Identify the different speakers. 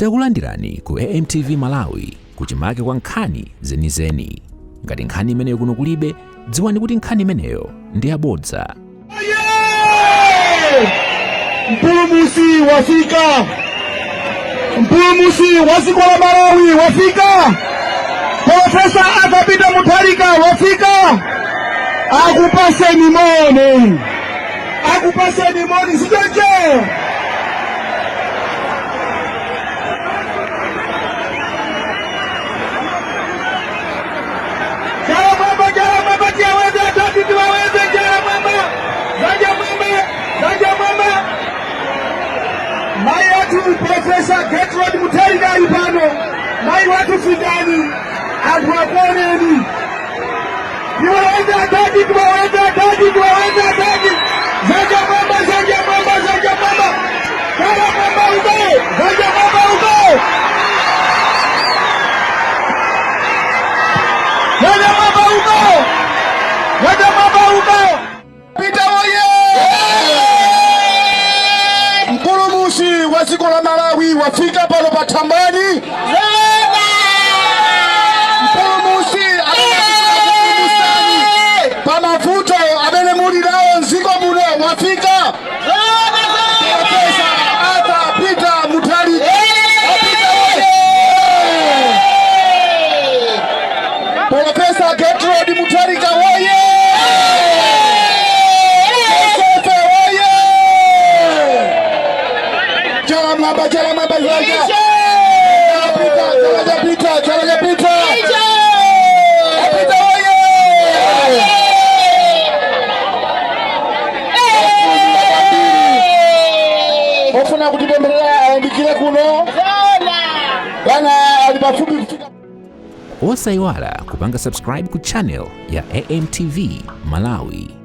Speaker 1: Takulandirani ku AMTV Malawi kuchimake kwa nkhani zenizeni. Ngati nkhani imeneyo kuno kulibe, dziwani kuti nkhani imeneyo ndi yabodza.
Speaker 2: Mpulumusi wafika, mpulumusi wa dziko la Malawi wafika, Profesa Arthur Peter Mutharika wafika. Akupaseni moni, akupaseni moni, sichoncho? Chala mwamba, chala mwamba, tiwaweze atatu, tiwaweze chala mwamba, zanja mwamba, zanja mwamba. Mai wathu Profesa Gertrude Mutharika ali pano. Mai wathu, fikani, anthu akuoneni. Tiwaweze atatu, tiwaweze atatu, tiwaweze atatu. Zanja mwamba, zanja mwamba, zanja mwamba. Chala mwamba uko, zanja mwamba uko. Zanja mwamba uko. Zanja mwamba uko. Peter woye! Mpulumusi wa dziko la Malawi wafika pano pa Thambani. Mpulumusi amene akupulumusani pa mavuto amene muli nawo mdziko muno wafika. Profesa Arthur Peter Mutharika. Peter woye! Profesa Gertrude Mutharika woye! Yosefe woye! Chala mwamba, chala mwamba, chala chala Peter, chala cha Peter, chala cha Peter. Peter woye! Ofuna kutipempherera ayandikire kuno. Bwana ali pafupi kufika.
Speaker 1: Osayiwala kupanga subscribe ku channel ya AMTV Malawi.